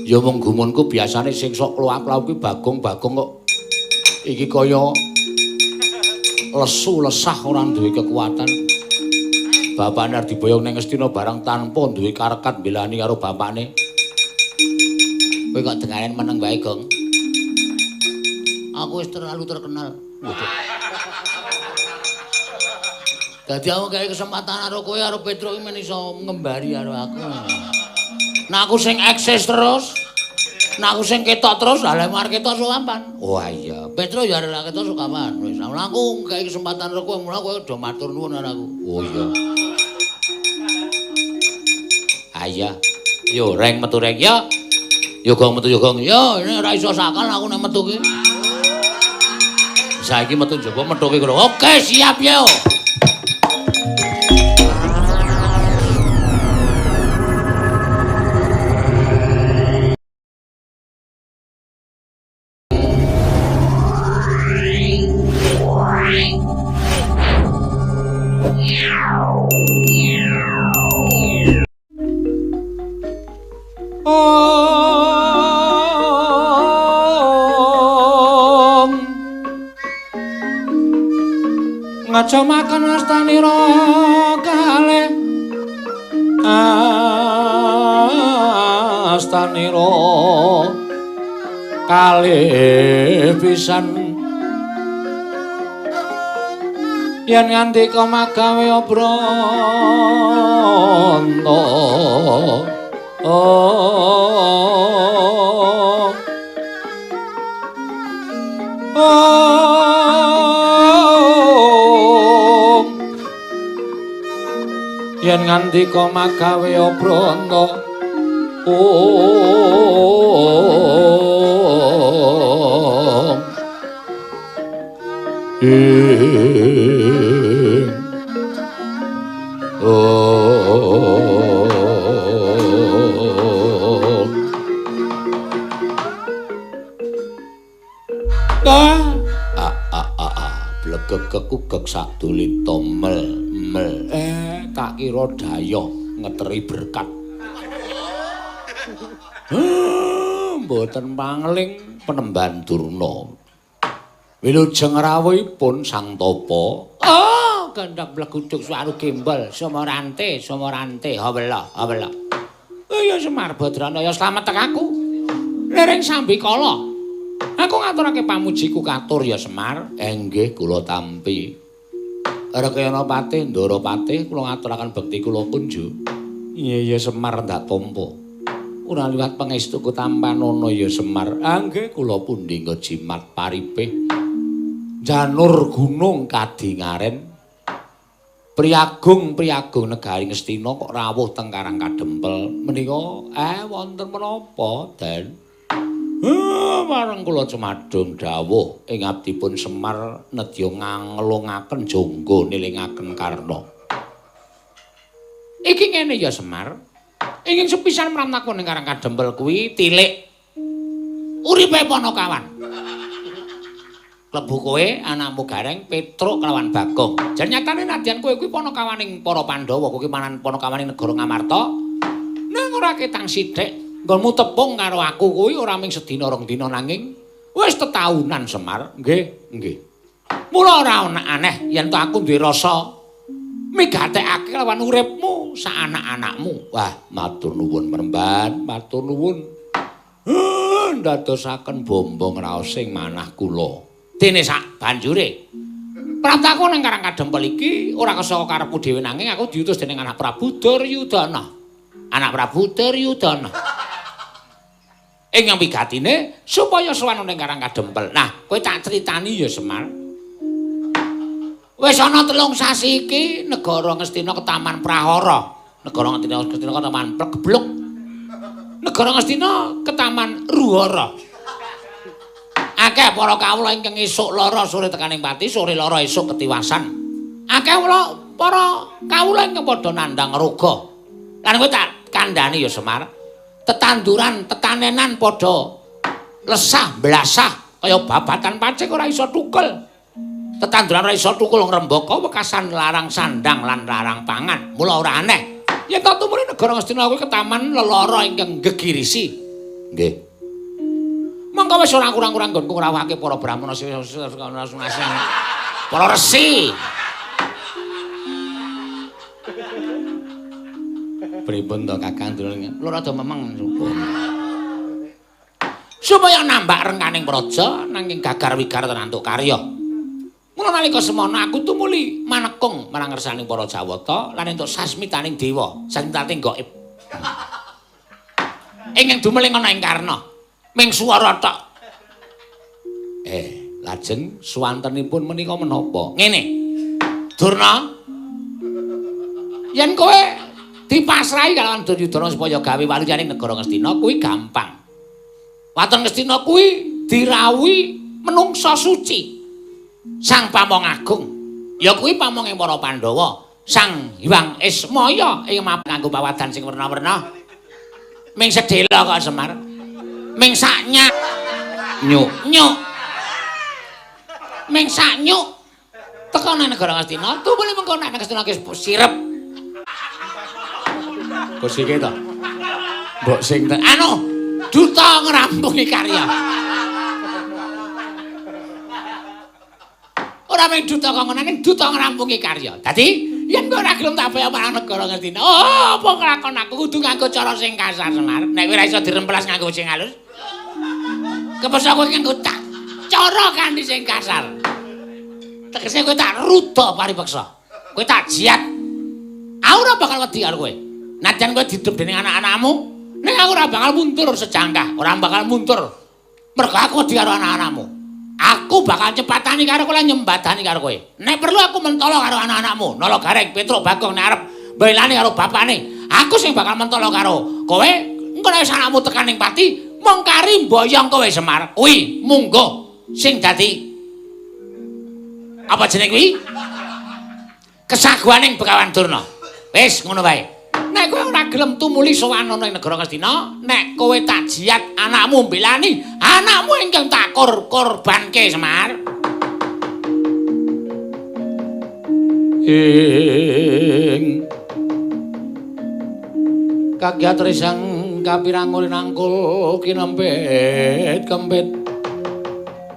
Ya mung gumunku biasane sing sok kluwak-kluwak kuwi Bagong-bagong kok iki kaya lesu lesah ora duwe kekuatan. Bapakne arep diboyong ning Ngastina barang tanpa duwe karekat mbelani karo bapakne. Kowe kok dengaren meneng wae, Gong. Aku wis terlalu terkenal. Waduh. Dadi aku gawe kesempatan karo kowe karo Petruk iki men iso ngembari karo aku. Nah aku sing eksis terus. Nah aku sing ketok terus, lha lek arep ketok sok kapan? Wah iya, Petruk ya arep ketok sok kapan? Wis aku gawe kesempatan karo kowe, mula kowe do matur nuwun karo aku. Oh iya. Ayah, yo reng metu reng ya. Yo gong metu yo gong. Yo ini ora iso sakal aku nek metu ki. Saiki metu njaba methuke kono. Oke, siap yo. Ngaca makan astanira kalih astanira kalih pisan yen ngandika magawe obranta yen ngandika magawe obranta om ing om a a a a blegegek sak dulita mel mel tak kira dayoh ngeteri berkat. Mboten pangling penemban Durna. Wilujeng rawuhipun Sang Tapa. Oh, gandhak bleguduk suwaru gembel, sumorante, sumorante, hawela, hawela. Ya Semar Badrana ya slamet tekaku. Liring sambikala. Aku ngaturake pamujiku katur ya Semar. Nggih kula tampi. Rekayana patih, Ndara patih, kula ngaturaken bekti kula kunju. Iya ya Semar ndak tampa. Ora liwat pangestuku tampanana ya Semar. Ah nggih kula pundi jimat paripih. Janur gunung kadingaren. Priyagung priyagung negari Ngastina kok rawuh teng Karang Kadempel. Menika wonten menapa, Den? Marang kula cumadung dawuh ing abdipun Semar nedya nganglungaken jangga nilingaken Karna. Iki ngene ya Semar. Ingin sepisan mramtakon ing Karang Kadempel kuwi tilik uripe Panakawan. Klebu kowe anakmu Gareng Petruk kelawan Bagong. Jan nyatane nadyan kowe kuwi panakawaning para Pandhawa, kowe manan panakawaning negara Ngamarta. Nang ora ketang sithik nggonmu tepung karo aku kuwi ora mung sedina rong dina nanging wis tetaunan Semar. Nggih, nggih. Mula ora ana aneh yen to aku duwe rasa migatekake lawan uripmu sak anak-anakmu. Wah, matur nuwun Mremban, matur nuwun. Ndadosaken bombong raos sing manah kula. Dene sak banjure prataku nang Karang Kadempel iki ora kesaka karepku dhewe nanging aku diutus dening anak Prabu Duryudana. Anak Prabu Duryudana. Ing wigatine supaya sowan ning Karang Kadempel. Nah, kowe tak critani ya Semar. Wis ana 3 sasi iki negara Ngastina ketaman prahara. Negara Ngastina ketaman plegebluk. Negara Ngastina ketaman ruhara. Akeh para kawula ingkang esuk lara sore tekaning pati, sore lara esuk ketiwasan. Akeh para kawula ingkang padha nandhang roga. Lan kowe tak kandhani ya Semar. Tetanduran, tetanenan padha lesah, blasah kaya babatan pacik ora iso tukel. Tetanduran ora iso tukul ngrembaka wekasan larang sandang lan larang pangan. Mula ora aneh. Yen ta tumuli negara Ngastina kuwi ketaman lelara ingkang gegirisi. Nggih. Mongko wis ora kurang-kurang nggonku ngrawuhake para brahmana para resi. Pripun to Kakang Durna? Lho rada memeng supaya nambah rengkaning praja nanging gagar wigar tenantuk karya. Mula nalika semana aku tumuli manekung marang ngersaning para Jawata lan entuk sasmitaning dewa, sasmitaning gaib. Ingkang dumeling ana ing Karna, ming swara tok. Lajeng suwantenipun menika menapa? Ngene. Durna, yen kowe dipasrahi kalawan Duryudana supaya gawe waluyaning negara Ngastina kuwi gampang. Waton Ngastina kuwi dirawuhi menungsa suci. Sang Pamong Agung ya kuwi pamonge para Pandhawa, Sang Hyang Ismaya ing nganggo pawadan sing werna-werna. Ming sedhela kok Semar. Ming sak nyak nyuk nyuk. Ming sak nyuk teko nang negara Ngastina, tumuli mengko nek Ngastina ki sirep. Kok siki to? Mbok sing anu duta ngrampungi karya. Ora mung duta kok nanging duta ngrampungi karya. Dadi yen kowe ora gelem tak bayar marang negara Ngastina, oh apa nglakon aku kudu nganggo cara sing kasar Semar. Nek kowe ora iso diremplas nganggo sing halus. Kepeksa kowe nganggo tak cara kanthi sing kasar. Tegese kowe tak ruda paripeksa. Kowe tak jiat. Aku ora bakal wedi karo kowe. Najan kowe didep dening anak-anakmu, ning aku ora bakal mundur sejangkah, ora bakal mundur. Mergo aku wedi karo anak-anakmu. Aku bakal nyepatani karo kowe lan nyembadani karo kowe. Nek perlu aku mentolo karo anak-anakmu, Nala Gareng, Petruk, Bagong nek arep mbelani karo bapakne. Aku sing bakal mentolo karo kowe. Engko nek wis anakmu tekan ning pati, mung kari mboyong kowe Semar. Kuwi mungguh sing dadi apa jeneng kuwi? Kesaguhaning Begawan Durna. Wis ngono wae. Nek kowe ora gelem tumuli sowan ana ing negara Ngastina, nek kowe tak jiat anakmu mbelani, anakmu ingkang tak korbanke Semar. Ing kagyat resang kapirang nangkul kinempit kempit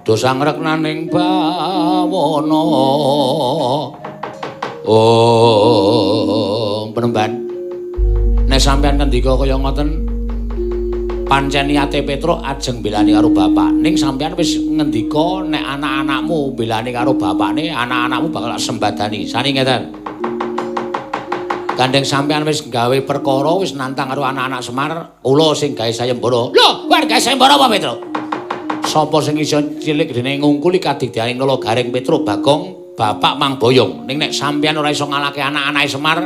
dosa ngreknaning bawana. Oh, penemban. Nek sampean ngendika kaya ngoten, pancen niate Petruk ajeng mbelani karo bapak. Ning sampean wis ngendika nek anak-anakmu mbelani karo bapakne, anak-anakmu bakal sembadani. Sani ngeten. Gandeng sampean wis gawe perkara, wis nantang karo anak-anak Semar, kula sing gawe sayembara. Lho, kowe gawe sayembara apa, Petruk? Sapa sing iso cilik dene ngungkuli kadigdayaning Nala Gareng Petruk Bagong, bapak mang boyong. Ning nek sampean ora iso ngalahke anak-anake Semar,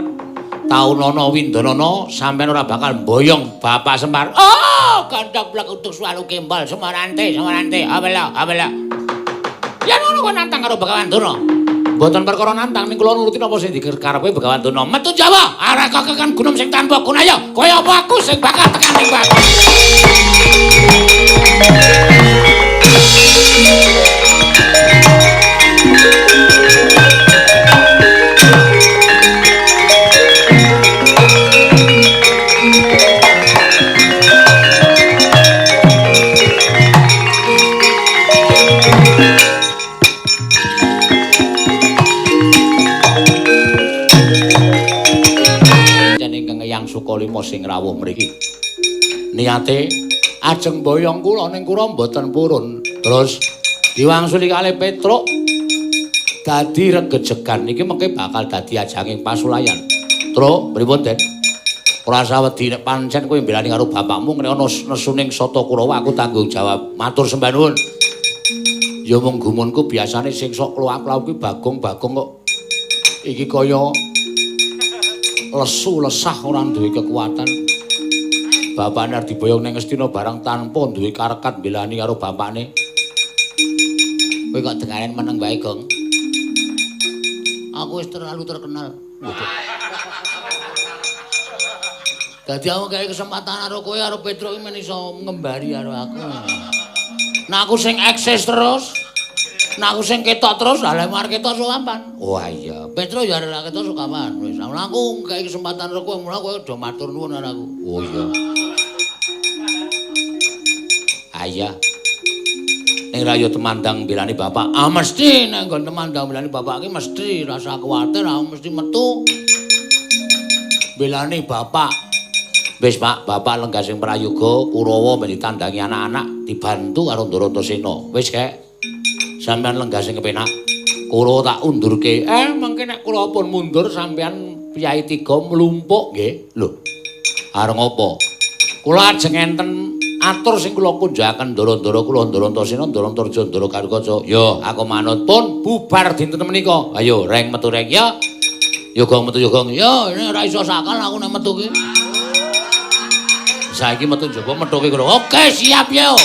taunana windanana sampean ora bakal mboyong bapak Semar. Oh, gandhak blek utuk suwalu kembal Semarante, Semarante. Abela, abela. Ya ngono kok nantang karo Begawan Durna. Mboten perkara nantang ning kula nuruti napa sing dikarepe Begawan Durna. Metu Jawa, arek kekan gunung sing tanpa gunaya. Kowe apa aku sing bakal tekan ning batu. Sukalima sing rawuh mriki. Niate ajeng boyong kula ning kula mboten purun. Terus diwangsuli kalih Petruk dadi regejegan iki mengke bakal dadi ajanging pasulayan. Truk, pripun, Den? Ora usah wedi nek pancen kowe mbelani karo bapakmu ngene ana nesuning Sata Kurawa aku tanggung jawab. Matur sembah nuwun. Ya mung gumunku biasane sing sok kluwak-kluwak kuwi Bagong-bagong kok iki kaya lesu lesah ora duwe kekuatan. Bapakne arep diboyong ning Ngastina barang tanpa duwe karekat mbelani karo bapakne. Kowe kok dengaren meneng wae, Gong. Aku wis terlalu terkenal. Waduh. Dadi aku gawe kesempatan karo kowe karo Petruk iki men iso ngembari karo aku. Nah aku sing eksis terus. Nek aku sing ketok terus, lha lek arep ketok sok kapan? Wah iya, Petro ya arep ketok sok kapan? Wis, aku nggawe kesempatan karo kowe, mula kowe do matur nuwun karo aku. Oh iya. Ayah. Ning ra yo temandang belani bapak. Ah mesti nek nggon temandang belani bapak ki mesti rasa kuwatir aku mesti metu. Belani bapak. Wis Pak, bapak lenggah sing prayoga Kurawa men ditandangi anak-anak dibantu karo Ndara Antasena. Wis kek. Sampeyan lenggah sing kepenak. Kurawa tak undurke. Mengke nek kula pun mundur sampeyan piyai tiga mlumpuk nggih. Lho. Arep ngopo? Kula ajeng enten atur sing kula kunjakaken ndara-ndara kula Ndara Antasena, Ndara Antarja, Ndara Garukaca. Yo, aku manut pun bubar dinten menika. Ayo reng metu reng ya. Yo gong metu yo gong. Yo, ora iso sakal aku nek metu ki. Saiki metu njaba methuke kula. Oke, siap yo.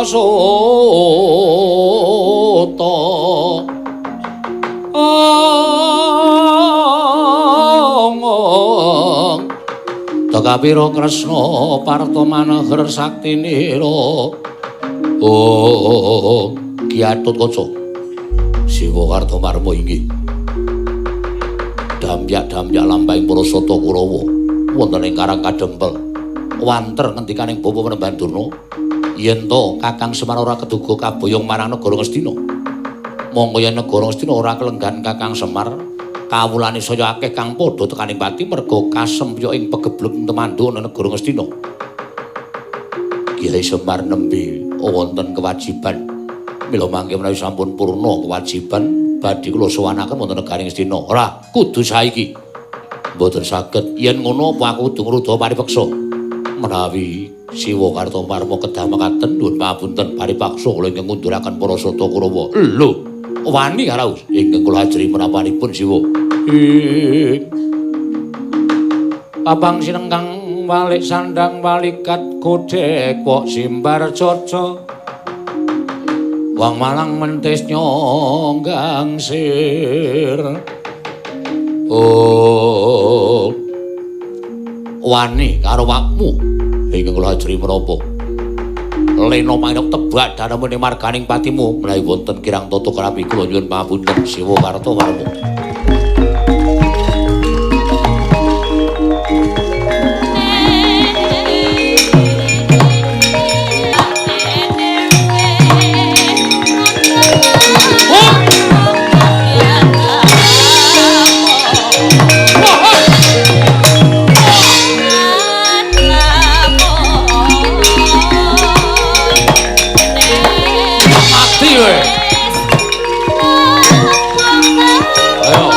Sota ong Takapira Kresna Parta Manohar Saktinira. Oh Ki Gatotkaca Siwa Kartomarma inggih damyak-damyak lampahing para sata Kurawa wonten ing Karang Kadempel wanter ngendikaning Bapa Panembahan Durna yen to Kakang Semar ora keduga kaboyong marang negara Ngastina. Mongko yen negara Ngastina ora kelenggan Kakang Semar, kawulane saya akeh kang padha tekaning pati merga kasempya ing pegebluk temandu ana negara Ngastina. Kyai Semar nembe wonten kewajiban. Mila mangke menawi sampun purna kewajiban badhe kula sowanaken wonten negari Ngastina. Ora kudu saiki. Mboten saged. Yen ngono apa aku kudu ngruda paripeksa? Menawi Siwa Kartomarma kedah mekaten nuwun pangapunten paripaksa kula ingkang ngunduraken para sata Kurawa. Lho, wani karo ingkang kula ajri menapanipun Siwa. Papang sinengkang walik sandang walikat godhek wok simbar caca. Wong malang mentis nyonggang sir. Oh. Wani karo wakmu. Ingkang kula ajri menapa? Lena manuk tebak danemune marganing patimu menawi wonten kirang tata krami kula nyuwun pangapunten Siwa Kartomarma. Ayo.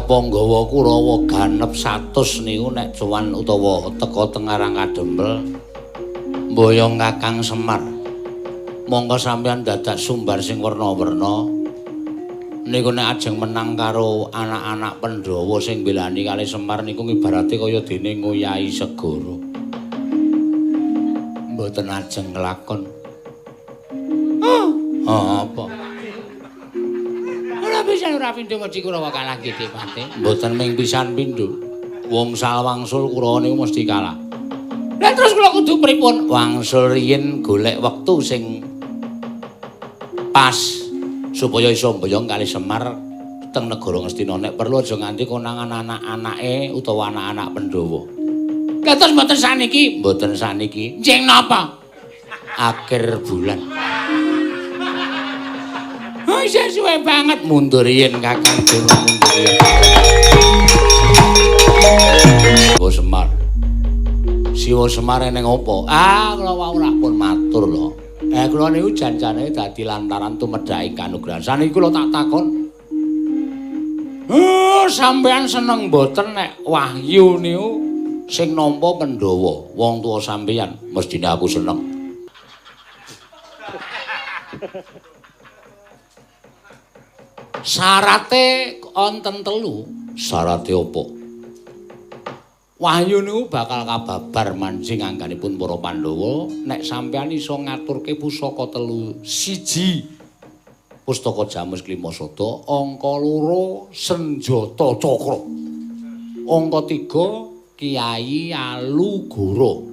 Panggawa Kurawa ganep 100 niku nek cuwan utawa teka teng Karang Kadempel mboyong Kakang Semar. Monggo sampeyan dadak sumbar sing werna-werna. Niku nek ajeng menang karo anak-anak Pandhawa sing mbelani kalih Semar niku ibarate kaya dene ngoyahi segara. Mboten ajeng nglakon. Ah, apa? Ora pisan ora pindho mesti Kurawa kalah nggih Pate. Mboten ming pisan pindho. Wong salwangsul Kurawa niku mesti kalah. Lah terus kula kudu pripun? Wangsul riyin golek wektu sing pas supaya iso mboyong kalih Semar teng negara Ngastina. Nek perlu aja nganti konangan anak-anake utawa anak-anak Pandhawa. Lah terus mboten saniki? Mboten saniki. Njing napa? Akhir bulan. Oh, isih suwe banget mundur yen Kakang Durna mundur yen. Siwa Semar. Siwa Semar eneng apa? Ah, kula wau lak pun matur lho. Kula niku janjane dadi lantaran tumedhake kanugrahan. Saniki kula tak takon. Sampeyan seneng mboten nek wahyu niku sing nampa Pandhawa, wong tuwa sampeyan? Mestine aku seneng. Syarate wonten telu. Syarate apa? Wahyu niku bakal kababar manjing angganipun para Pandhawa nek sampeyan iso ngaturke pusaka telu. Siji, pustaka Jamus Klimasada, angka loro senjata cakra, angka 3 Kiai Alugoro.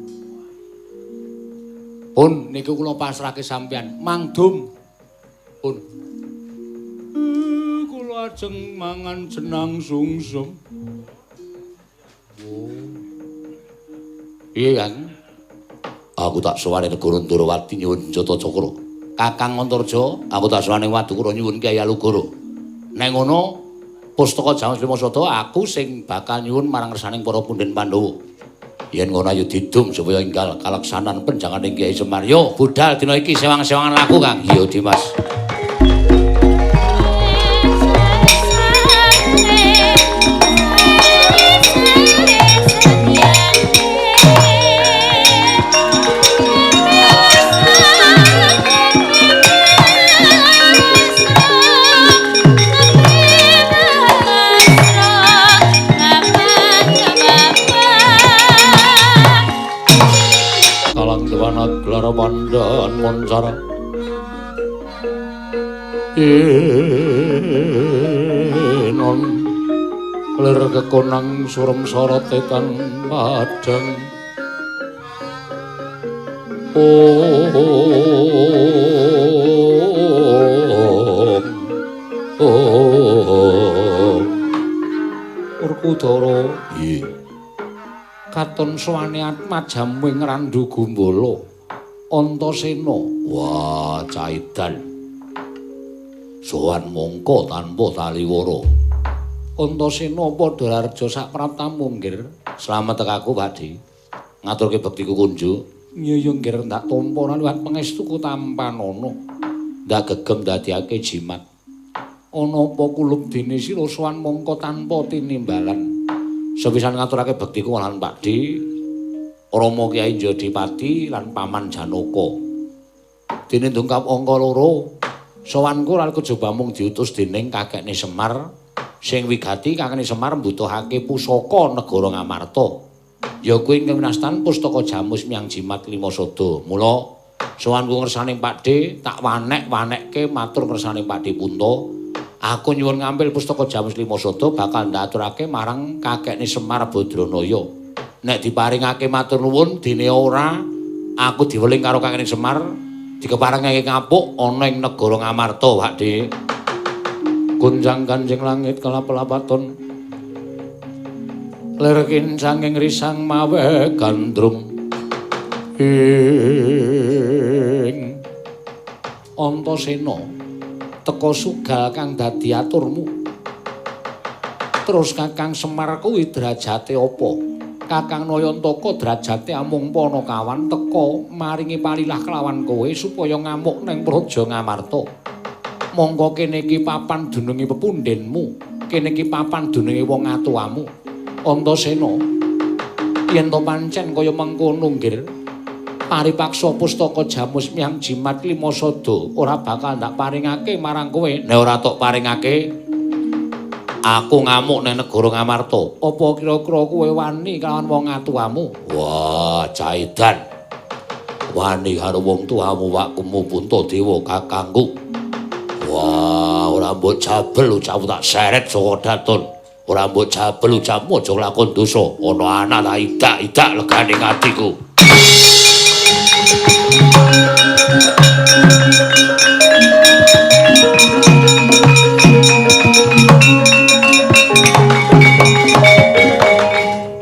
Pun niku kula pasrahke sampeyan. Mangdum. Pun. Kula ajeng mangan jenang sungsum. Oh. Iya, Kang. Aku tak sowan negara Ndorowati nyuwun senjata cakra. Kakang Antarja, aku tak sowan ing Wadukura nyuwun Kyai Alugoro. Nek ngono, pustaka Jamus Klimasada aku sing bakal nyuwun marang ngersaning para punden Pandhawa. Yen ngono ayo didum supaya enggal kalaksanan penjanganing Kyai Semar. Yo budal dina iki sewang-sewangan laku, Kang. Iya, Dimas. Pandan moncara enon lir kekonang surem sorote tan padang. Om Om Werkudara. Iya. Katon sowane atmajamu ing Randhu Gumbala. Antasena. Wah, caidan. Sowan mongko tanpa taliwara. Antasena padha rareja sak praptamu, Nggir. Slamet tekaku, Pakdi. Ngaturke bektiku kunjuk. Iya ya, Nggir, ndak tampa liwat pangestuku tampanana. Ndak gegem dadiake jimat. Ana apa kulup dene sira sowan mongko tanpa tinimbalan. Sepisan ngaturake bektiku lan Pakdi. Rama Kyai Jodipati lan Paman Janaka. Dene dongkap angka loro, sowanku ora kejaba mung diutus dening kakekne Semar sing wigati kakekne Semar mbutuhake pusaka negara Ngamarta. Ya kuwi ingkang winastan pustaka Jamus Miang Jimat Limasada. Mula sowanku ngersane Pakde tak wanek-wanekke matur ngersane Pakde Punta. Aku nyuwun ngambil pustaka Jamus Limasada bakal ndaturake marang kakekne Semar Badranaya. Nek diparingake matur nuwun dene ora aku diweling karo kakekne Semar dikeparengake ngapuk ana ing negara Ngamarta, Pakde. Gonjang kanjing langit kelap-lapaton lir kincanging risang mawe gandrung ing Antasena teka sugal kang dadi aturmu. Terus Kakang Semar kuwi derajate apa? Kakang Nayantaka derajate amung panakawan teka maringi palilah kelawan kowe supaya ngamuk ning Praja Ngamarta. Mongko kene iki papan dununge pepundhenmu. Kene iki papan dununge wong atuwamu. Antasena, yen to pancen kaya mengkono nggir, paripaksa pustaka Jamus Miang Jimat Limasada ora bakal ndak paringake marang kowe. Nek ora tok paringake, aku ngamuk nang negara Ngamarta. Apa kira-kira kowe wani kelawan wong atuwamu? Wah, caidan. Wani karo wong tuamu wakmu Puntadewa kakangku. Wah, ora mbok jabel ucapmu tak seret saka daton. Ora mbok jabel ucapmu aja nglakon dosa. Ana anak tak idak-idak legane atiku.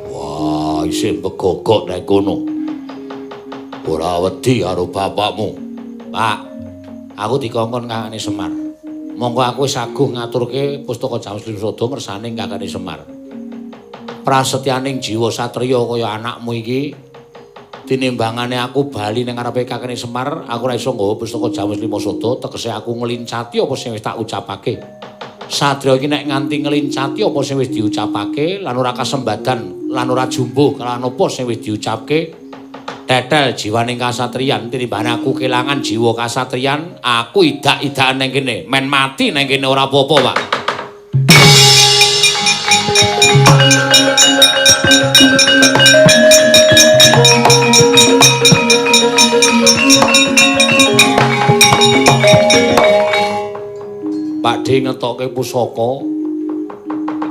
Wah, isih begogok nek kono. Ora wedi karo bapakmu. Pak, aku dikongkon kakane Semar. Monggo aku wis aguh ngaturke pustaka Jamus Limasada ngersane kakane Semar. Prasetyaning jiwa satriya kaya anakmu iki tinimbangane aku bali ning ngarepe kakane Semar, aku ora iso nggawa pustaka Jamus Limasada, tegese aku ngelincati apa sing wis tak ucapake. Satriya iki nek nganti ngelincati apa sing wis diucapake lan ora kasembadan lan ora jumbuh kelawan apa sing wis diucapke, tetel jiwaning kasatriyan. Tinimbangane aku kelangan jiwa kasatriyan, aku idak-idakan ning kene, men mati ning kene ora apa-apa, Pak. Pakde ngetoke pusaka,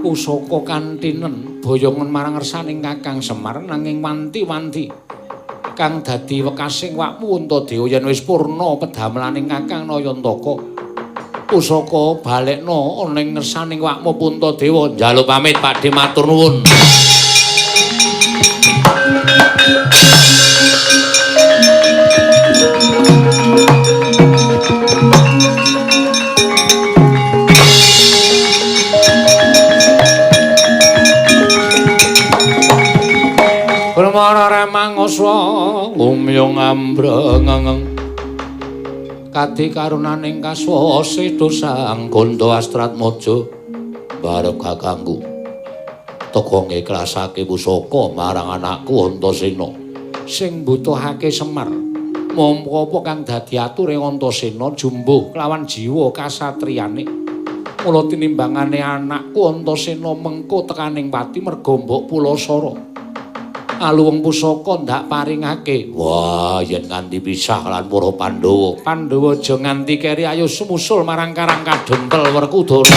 pusaka kantinen boyongan marang ngersaning Kakang Semar, nanging wanti-wanti kang dadi wekasing wakmu Antadewa yen wis purna pedamelaning Kakang Nayantaka. Pusaka balekna ana ing ngersaning wakmu Puntadewa. Njaluk pamit Pakde, matur nuwun. Permara remangoswa umyung ambrengeng kadi karunaning kaswa sedo sang Gondo Astratmojo barep kakangku teka ngiklasake pusaka marang anakku Antasena sing mbutuhake Semar. Mongko apa kang dadi ature Antasena jumbuh kelawan jiwa kasatriyane. Mula tinimbangane anakku Antasena mengko tekaning pati merga mbok pulasara. Aluwung pusaka ndak paringake. Wah, yen nganti pisah lan para Pandhawa. Pandhawa aja nganti keri, ayo sumusul marang Karang Kadempel Werkudara.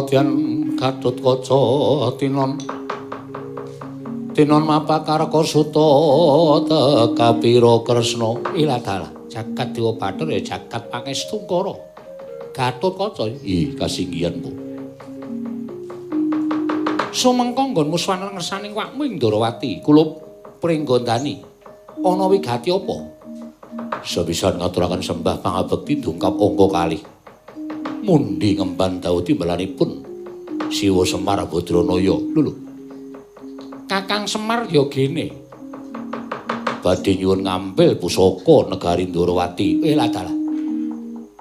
Dian Gatotkaca tinon tinon mapakarka suta tekapira Kresna iladalah jagat Dewa Bathara ya jagat Pangestungkara Gatotkaca ih kasinggihan Bu sumengko nggonmu swaneng ngersaning wakmu ing Ndorowati kula pringgondani ana wigati apa sepisan ngaturaken sembah pangabekti dungkap angka kalih mundi ngemban dawuh timbalanipun Siwa Semar Badranaya. Lho Kakang Semar ya gene badhe nyuwun ngampil pusaka negari Ndorowati. Ladalah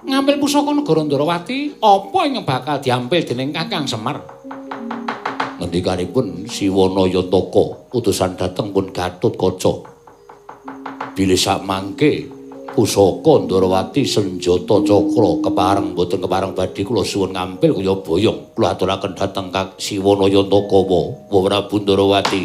ngampil pusaka negara Ndorowati apa ing bakal diampil dening Kakang Semar? Ngendikanipun Siwana Yantaka utusan dhateng pun Gatotkaca. Bilih sakmangke pusaka Ndorowati senjata cakra kepareng boten kepareng badhe kula suwun ngampil kaya boyong. Kula aturaken dhateng Kang Siwana Yantaka wa Prabu Ndorowati.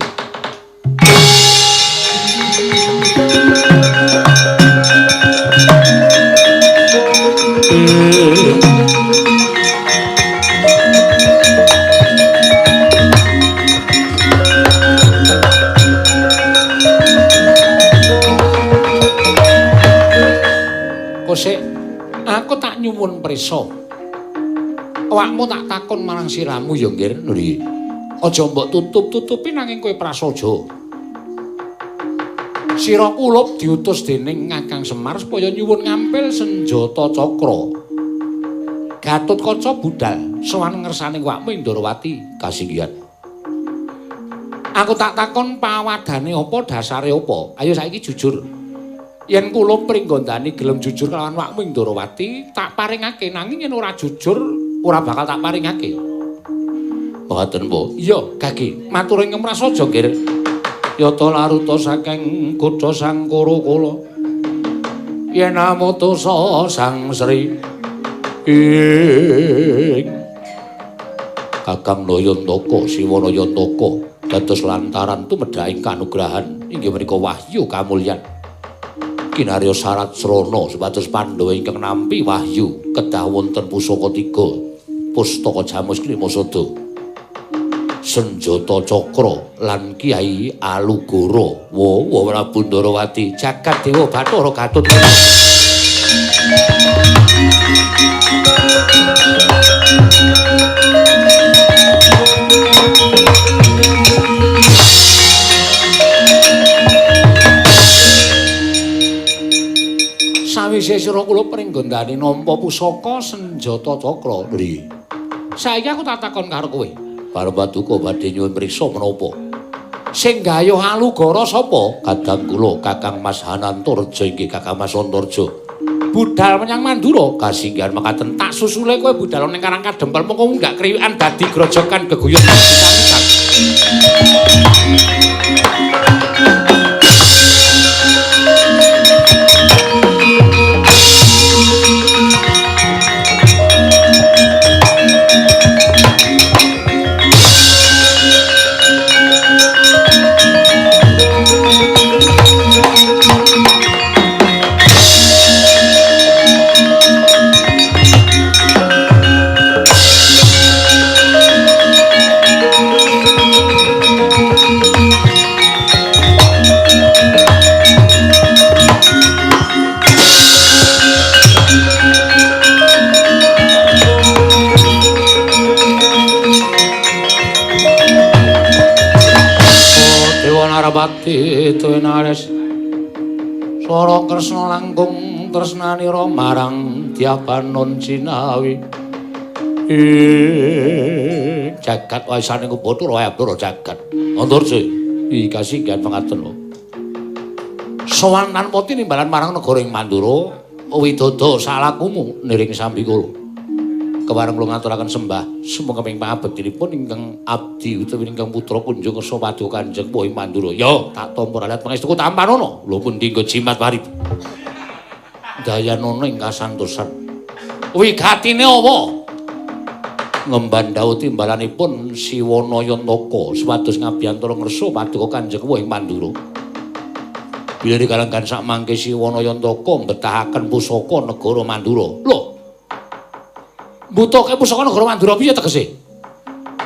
Kosek, aku tak nyuwun prisa. Awakmu tak takon marang siramu ya, Nggir. Nuri. Aja mbok tutup-tutupi nanging kowe prasaja. Sira kulup diutus dening Kakang Semar supaya nyuwun ngampil senjata cakra. Gatotkaca budal sowan ngersane awakmu ing Ndorowati kasinggihan. Aku tak takon pawadane apa, dasare apa. Ayo saiki jujur. Yen kula pringgondani gelem jujur kelawan awakmu ing Ndorowati, tak paringake, nanging yen ora jujur ora bakal tak paringake. Mboten, Bu. Iya, Gagi. Matur ing prasaja, Nggir. Yata laruta saking kutha Sangkara kula. Yen amutusa Sang Sri ing Kakang Nayantaka Siwana Yantaka dados lantaran tumedhaing kanugrahan inggih menika wahyu kamulyan. Kinarya syarat srana supados Pandhawa ingkang nampi wahyu kedah wonten pusaka tiga pustaka Jamus Klimasada, senjata cakra lan Kyai Alugoro. Wa Prabu Ndorowati jagat dewa Bathara Gatut. Sawise sira kula pringgondani nampa pusaka senjata cakra. Nggih. Saiki aku tak takon karo kowe. Bareng paduka badhe nyuwun priksa menapa? Sing gayuh Alugoro sapa? Kadang kula Kakang Mas Hanantarja inggih Kakang Mas Antarja. Budal menyang Mandura kasinggihan mekaten tak susule kowe budal ning Karang Kadempel mengko munggah kriwikan dadi grojogan geguyut pisan-pisan. Narapati tuwinares Swara Kresna langkung tresnanira marang Dyabanon Cinawi. Jagat waisane Bathara Abdara jagat. Antarja iki kasinggihan pangaten. Sowan tanpa tinimbalan marang negara ing Mandura, widodo salakumu niring sambikala. Kepareng kula ngaturaken sembah sumangga ing pangabektinipun ingkang abdi utawi ingkang putra kunjung kersa paduka Kanjeng Puh ing Mandura. Ya, tak tampa ralat pangestuku tampanana. Lho pundi nggo jimat parib. Dayanana ing kasantosan. Wigatine apa? Ngemban dawuh timbalanipun Siwana Yantaka supados ngabiyantara ngersa paduka Kanjeng Puh ing Mandura. Bilih kalenggan sakmangke Siwana Yantaka mbetahaken pusaka negara Mandura. Lho, mbutuhke pusaka negara Mandura piye tegese?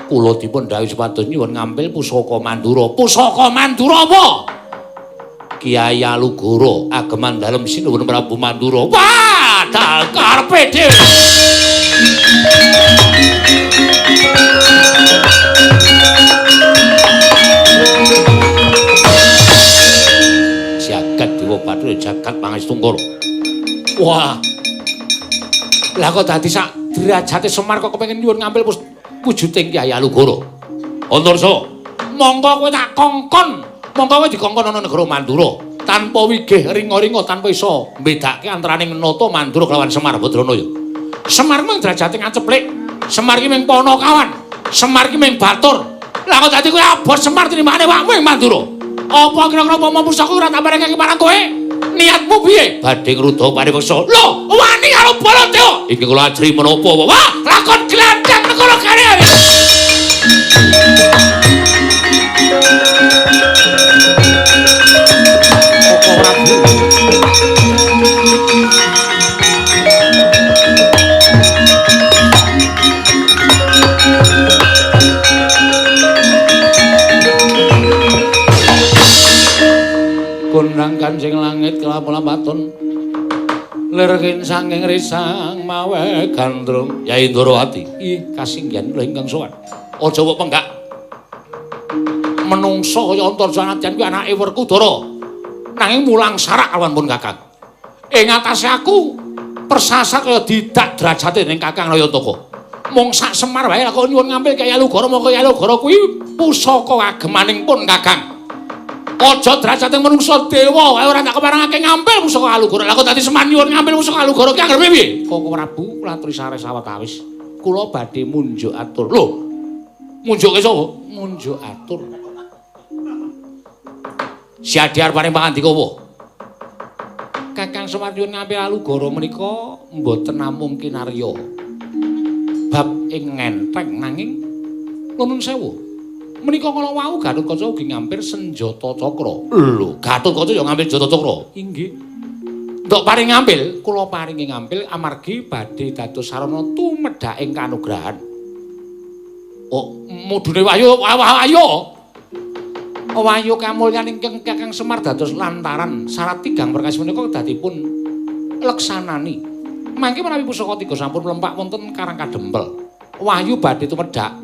Kula dipun dhawuhi supados nyuwun ngampil pusaka Mandura. Pusaka Mandura apa? Kyai Alugoro ageman dalem sinuwun Prabu Mandura. Wah, dal karepe dhewe. Jagat Dewa Bathara jagat Pangestungkara. Wah. Lah kok dadi sak derajate Semar kok kepengin nyuwun ngampil wujuding Kyai Alugoro. Antarsa, mongko kowe tak kongkon, mongko kowe dikongkon ana negara Mandura tanpa wigih ringa-ringa tanpa iso mbedake antaraning nata Mandura kelawan Semar Badranaya. Semar mung derajate ngaceplik, Semar ki mung Panakawan, Semar ki mung batur. Lah kok dadi kowe abot Semar tinimbangane awakmu ing Mandura. Apa kira-kira umpama pusaka ora tak paringake marang kowe? Niatmu piye? Badhe ngruda paripeksa. Lho, wani karo Baladewa. Iki kula ajri menapa? Wah, lakon glandang negara kare. Koko Prabu. Kondang kancing langit kelapun-lapatun lirkin sangking risang mawe gandrung. Yai Ndorowati, ih kasinggihan kula ingkang sowan. Aja mbok penggak. Menungso kaya Antarja nadyan kuwi anake Werkudara. Nanging mulang sarak kawan pun Kakang. Ing atase aku persasat kaya didak derajate ning Kakang Nayantaka. Mung sak Semar wae kok nyuwun ngampil Kyai Alugoro, mongko Kyai Alugoro kuwi pusaka agemaning pun Kakang. Aja derajate menungso dewa wae ora tak keparengake ngampil pusaka Alugoro. Lah kok dadi Semar nyuwun ngampil pusaka Alugoro ki anggere piye? Koko Prabu kula aturi sare sawetawis. Kula badhe munjuk atur. Lho. Munjuke sapa? Munjuk atur. Siadi arepane pangandika apa? Kakang Semar nyuwun ngampil Alugoro menika mboten namung kinarya bab ing ngenteng nanging nuwun sewu. Menika kala wau Gatotkaca ugi ngampil senjata cakra. Lho, Gatotkaca ya ngampil senjata cakra. Inggih. Ndok paring ngampil, kula paringi ngampil amargi badhe dados sarana tumedhaking kanugrahan. Oh, mudune wahyu, wahyu. Wahyu kamulyan ingkang Kakang Semar dados lantaran syarat tigang perkawis menika kedadipun leksanani. Mangke menawi pusaka tiga sampun mlempak wonten Karang Kadempel. Wahyu badhe tumedhak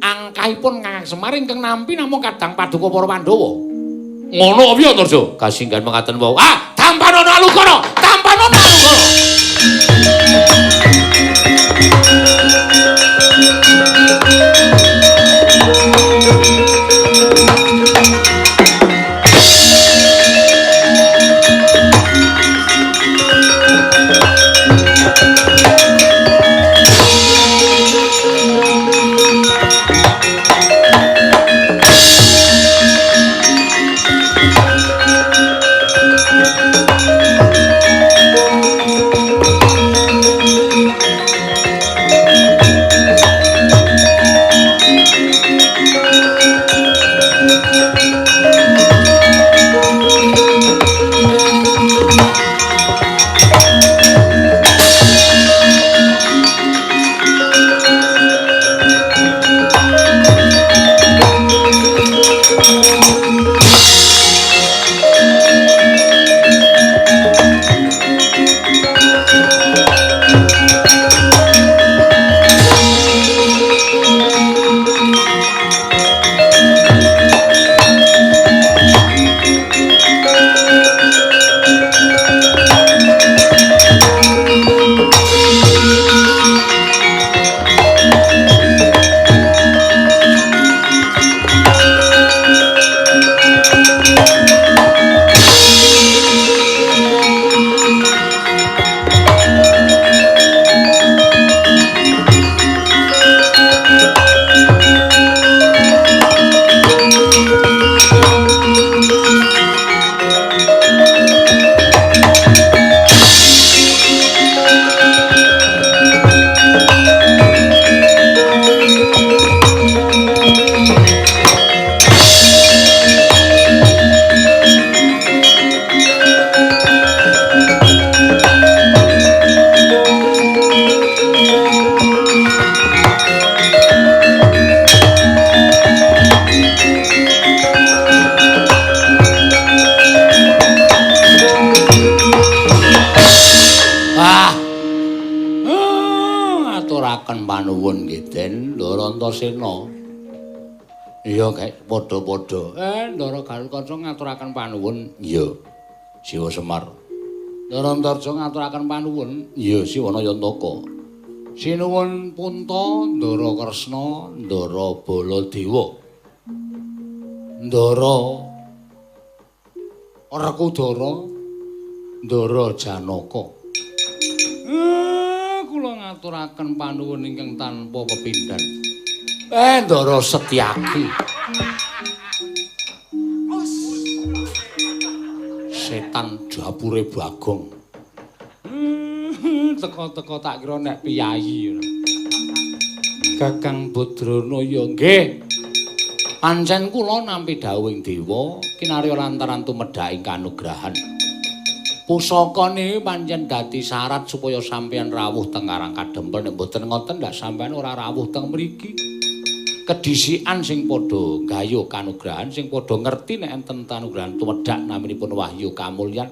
angkahipun Kakang Semar ingkang nampi namung kadang paduka para Pandhawa. Ngono piye Antarja? Kasinggihan mekaten wau. Ah, tampanono Alugoro, tampanono Alugoro. Panuwun nggih Den Ndara Antasena. Iya gek padha-padha. Ndara Gatotkaca ngaturaken panuwun. Iya. Siwa Semar. Ndara Antarja ngaturaken panuwun. Iya Siwa Nayantaka. Sinuwun Punta Ndara Kresna Ndara Baladewa. Ndara Werkudara Ndara Janaka. Kula ngaturaken panuwun ingkang tanpa pepindhan. Ndara Setyaki. kubure Bagong. Teko-teko tak kira nek piyayi. Kakang Badrana ya nggih. Pancen kula nampi dawuhing dewa kinarya lantaran tumedhaking kanugrahan. Pusakane pancen dadi syarat supaya sampeyan rawuh teng Karang Kadempel, nek mboten ngoten ndak sampeyan ora rawuh teng mriki. Kedhisikan sing padha gayuh kanugrahan, sing padha ngerti nek enten kanugrahan tumedhak naminipun Wahyu Kamulyan.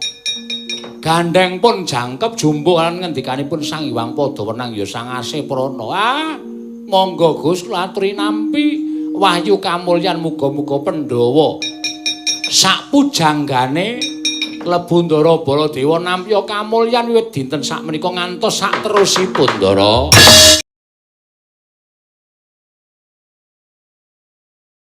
Gandeng pun jangkep jumbuh lan ngendikanipun Sang Hyang Padawenang ya Sang Asih Prana. Ah, monggo Gus kula aturi nampi Wahyu Kamulyan, muga-muga Pandhawa sak pujanggane klebu Ndara Baladewa nampi kamulyan wiwit dinten sakmenika ngantos sak terusipun, Ndara.